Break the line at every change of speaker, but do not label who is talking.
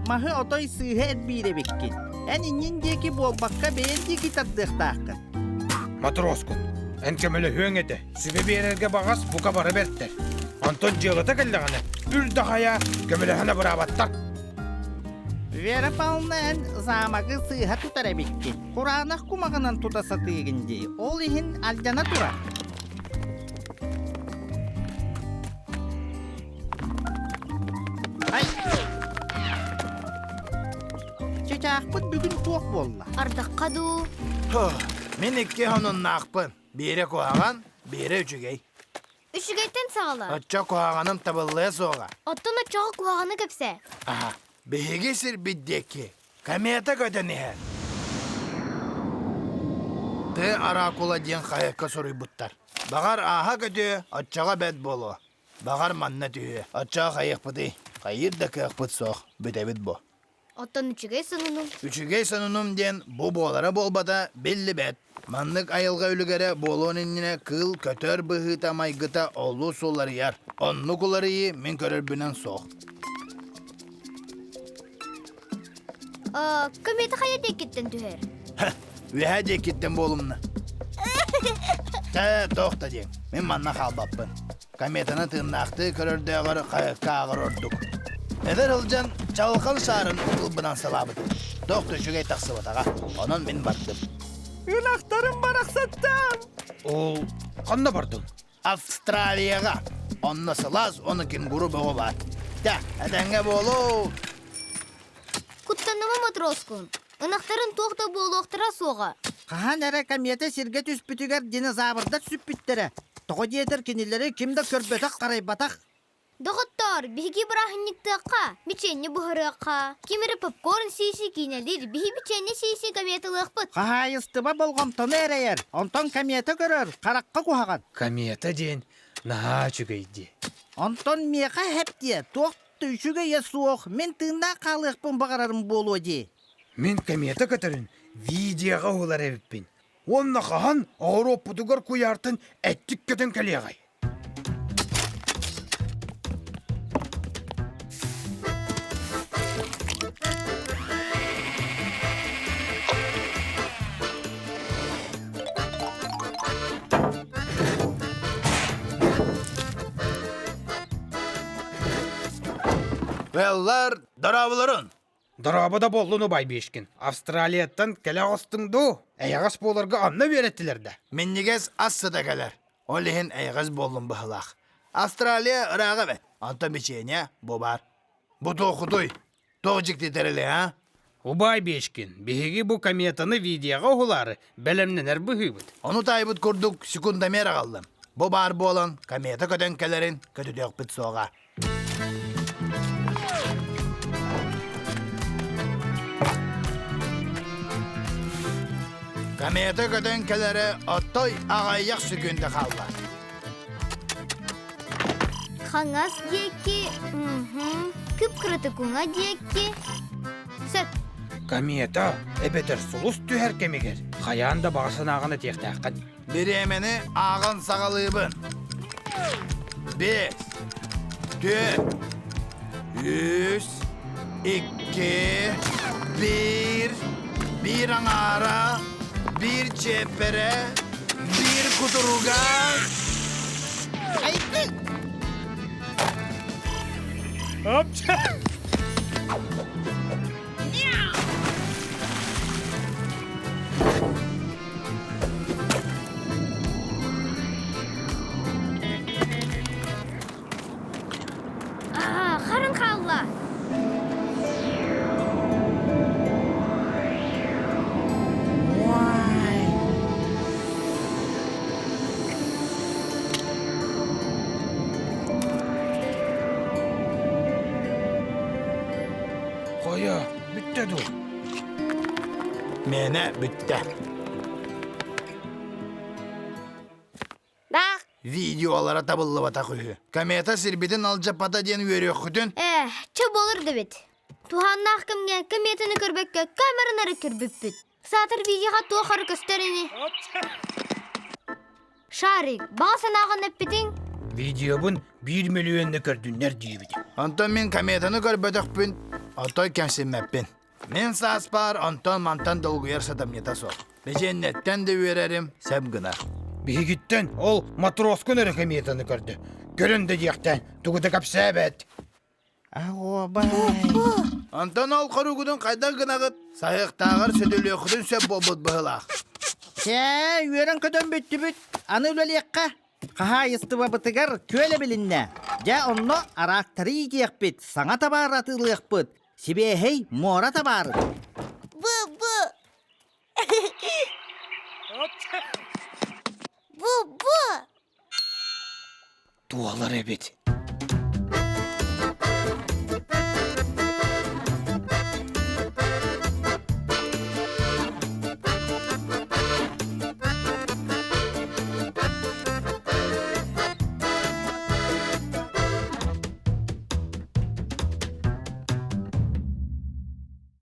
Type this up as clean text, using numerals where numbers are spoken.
маһы отой сыыһа эрбиир эбиккин. Эн иннин диэки буолбакка бэйэн диэки тардыахтааххын.
Матроскун, эн көмөлөһүөҥ этэ. Сүбэ биэрэргэ баҕас бука бары бэртэр. Онтон дьыалата кэллэҕинэ, үр да хайа көмөлөһөн абыраабаттар.
Вера Павловна эн замогы сыыһа тутар эбиккин. Кураанах кумаҕынан тута сатыыгын дии. Ол иһин алдьана турар. Ай! Чычаахпыт бүгүн туох буолла?
Ардахха дуу?
Мин икки хонуннаахпын. Биирэ куһаҕан, биирэ үчүгэй.
Үчүгэйтэн саҕала.
Оччо куһаҕаным табыллыа суоҕа.
Оттон оччоҕо куһаҕаны кэпсээ.
Аһа, биһиги сирбит диэки комета көтөн иһэр. Тыа оракула диэн хаһыакка суруйбуттар. Баҕар ааһа көтүө, оччоҕо бэрт буолуо. Баҕар манна түһүө. Оччоҕо хайыахпытый? Хайыыр да кыахпыт суох. Бүтэбит бу.
Оттон үчүгэй сонунум?
Үчүгэй сонунум диэн бу буолара буолбата биллибэт. Маннык айылҕа үлүгэрэ буолуон иннинэ кыыл көтөр быһыыта-майгыта олус уларыйар. Оннук уларыйыы мин көрөрбүнэн суох.
Комета хайа диэкиттэн түһэр?
Үөһээ диэкиттэн буолумна. Чэ, туох да диэҥ, мин манна хаалбаппын. Кометаны тыыннаахтыы көрөрдөөҕөр хайыкка ааҕар ордук. Эдэр сылдьан чаҕылхан саарын ылбынан салаабытым. Туох да үчүгэй тахсыбатаҕа. Онон мин бардым.
Ынахтарым барахсаттар!
Ол ханна бардыҥ?
Австралияҕа. Онно сылаас, ону кенгуру бөҕө баар. Дьэ, этэҥҥэ буолуу!
Куттаныма, матроскун. Ынахтарын туох да буолуохтара суоҕа.
Хаһан эрэ комета сиргэ түспүтүгэр динозаврдар сүппүттэрэ. Тоҕо диэтэр кинилэри ким да көрбөтөх-харайбатах.
Доҕоттоор, биһиги бырааһынньыктыахха, бичиэнньэ буһарыахха, ким эрэ попкорн сии-сии киинэлиир, биһи бичиэнньэ сии-сии кометалыахпыт.
Хаһаайыстыба болҕомтону эрэйэр, онтон комета көрөр, харахха куһаҕан.
Комета диэн наһаа үчүгэй дии.
Онтон миэхэ эһэп диэ, туох да үчүгэйэ суох, мин тыыннаах хаалыахпын баҕарарым буолуо дии.
Мин комета көтөрүн видеоҕа уһулар эбиппин. Уонна хаһан оҕуруоппутугар куйаартан эттик көтөн кэлиэҕэй?
Ыаллар, дорооболорун!
Дорообо да буоллун убай Бишкин. Австралияттан кэлэ оҕустуҥ дуу? Эйэҕэс буоларга онно үөрэттилэр да.
Минньигэс ас сыта кэлэр. Ол иһин эйэҕэс буоллум быһылаах. Австралия ырааҕа эбэт. Онтон бичиэньэ бу баар. Бу туохутуй? Туох дьикти тэрили, а?
Убай Бишкин, биһиги бу кометаны видеоҕа уһулаары бэлэмнэнэр быһыыбыт.
Ону таайбыт курдук секундомер аҕаллым. Бу баар буолан, комета көтөн кэлэрин көтүтүөхпүт суоҕа. Комета көтөн кэлэрэ отой аҕыйах секунда хаалла.
Хаҥас диэки, кып-кыратык уҥа диэки. Сөп.
Комета эбэтэр сулус түһэр кэмигэр хайаан да баҕа санааҕын этиэхтээххин.
Бириэмэни ааҕан саҕалыыбын. Биэс, түөрт, үс, икки, биир, биир аҥаара, биир чиэппэрэ, биир кутуруга.
Айгы!
Аа, харын хаалла.
Хайа, бүттэ дуу?
Мээнэ бүттэ.
Баах.
Видеолара табыллыбатах үһү. Комета сирбитин алдьаппата диэн үөрүөххүтүн.
Ээ, чэ буолар да эбит. Туһааннаах кэмҥэ кометаны көрбөккө камеранары көрбүппүт. Саатар видеоҕа туох эрэ көстөр ини. Шарик, баҕа санааҕын эппитиҥ?
Видеобун биир мөлүйүөннэ көрдүннэр диэбитим.
Онтон мин кометаны көрбөтөхпүн. Отой кэмсиммэппин. Мин сааспар онтон-мантан долгуйар сатамньыта суох. Бэчиэннэттэн да үөрэрим сөп гынар.
Биһигиттэн ол матроскун эрэ кометаны көрдө. Көрөн да диэхтээн, тугу да кэпсээбэт.
Оҕуобай.
Онтон ол хоругутун хайдах гынаҕыт? Саһыахтааҕар сөтөлүөххүтүн сөп буолбут быһыылаах.
Чэ, үөрэн-көтөн бүттүбүт. Аны үлэлиэххэ. Хаһаайыстыбабытыгар күөл эбилиннэ. Дьэ, онно араактары иитиэхпит, саҥа табаар атыылыахпыт. Сибиэһэй муора табаарын.
Бу-бу. Бу-бу.
Туолар эбит.